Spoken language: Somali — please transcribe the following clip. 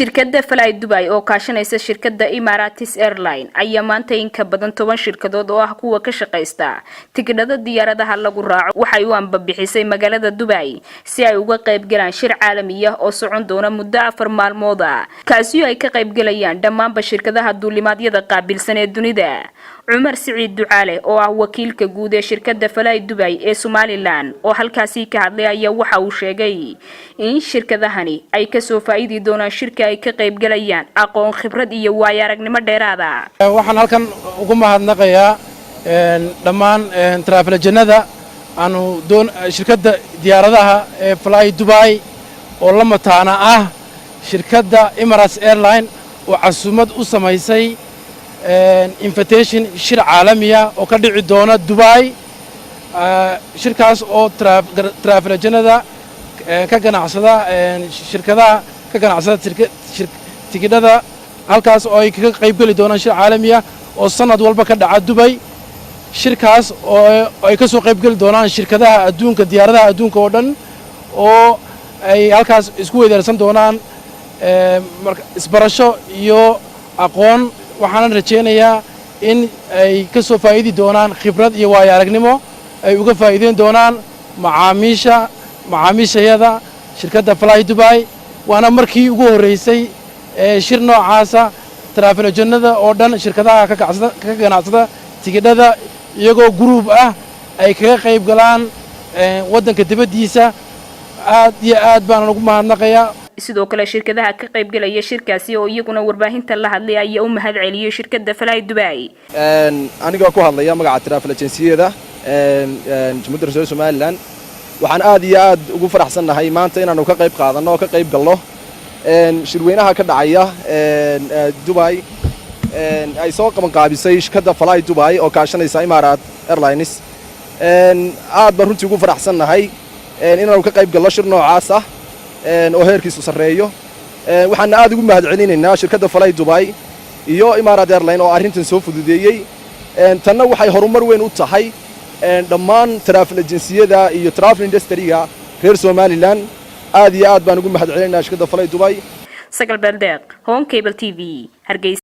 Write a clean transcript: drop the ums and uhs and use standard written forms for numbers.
Shirkadda Fly Dubai oo kaashanaysa shirkadda Emirates Airline ayaa maanta in ka badan 10 shirkadood oo ah kuwa ka shaqaysta tigidhada diyaaradaha lagu raaco waxay u ambabixisay magaalada Dubai si ay uga qayb galaan shir caalami ah oo socon doona muddo 4 maalmood ah, kaasi oo ay ka qayb galayaan dhammaanba shirkadaha duulimaadyada qaabilsan ee dunida. Cumar Siciid Ducaale oo ah wakiilka guud ee shirkadda Fly Dubai ee Somaliland oo halkaasi ka hadlay ayaa waxa uu sheegay in shirkadahani ay kasoo faa'iidi doonaan shirka ay ka qayb galayaan aqoon, khibrad iyo waayo aragnimo dheeraada. Waxaan halkan ugu mahadnaqayaa dhammaan travel agentada aanu doon shirkadda diyaaradaha ee Fly Dubai oo la mataana ah shirkadda Emirates Airline oo casuumad u samaysay invitation shir caalamiya oo ka dhici doona Dubai. Shirkaas oo travel agentada ka ganacsada, shirkadaha ka ganacsada tigidhada halkaas oo ay kaga qayb geli doonaan shir caalamiya oo sanad walba ka dhaca Dubay. Shirkaas oo ay ka soo qayb geli doonaan shirkadaha adduunka, diyaaradaha adduunka oo dhan, oo ay halkaas isku weydaarsan doonaan isbarasho iyo aqoon. Waxaanan rajaynayaa in ay ka soo faa'iidi doonaan khibrad iyo waayo aragnimo ay uga faa'iideyn doonaan macaamiishayada shirkadda Fly Dubai. Waana markii ugu horreysay ee shir noocaasa travel agentada oo dhan, shirkadaha ka ganacsada tigidhada, iyagoo group ah ay kaga qayb galaan waddanka dibaddiisa. Aad iyo aad baanan ugu mahadnaqayaa. Sidoo kale, shirkadaha ka qaybgalaya shirkaasi oo iyaguna warbaahinta la hadlay ayaa u mahad celiyey shirkadda Fly Dubai. Anigoo ku hadlaya magaca travel agenciyada Jamhuuriyadda Reer Somaliland, waxaan aad iyo aad ugu faraxsannahay maanta inaanu ka qayb qaadanno oo ka qayb galno shirweynaha ka dhacaya Dubai, ay soo qabanqaabisay shirkadda Fly Dubai oo kaashanaysa Imarat Airlines. Aad baan runtii ugu faraxsannahay inaanu ka qayb galno shir noocaas ah oo heerkiisu sarreeyo. Waxaana aad ugu mahad celinaynaa shirkadda Fly Dubai iyo Imarat Airline oo arrintan soo fududeeyey. Tanna waxay horumar weyn u tahay dhammaan travel agenciyada iyo travel industry-ga reer Somaliland. Aad iyo aad baan ugu mahad celinaynaa shirkadda Fly Dubai. Sagal Beeldeeq, Horn Cable TV, Hargeysa.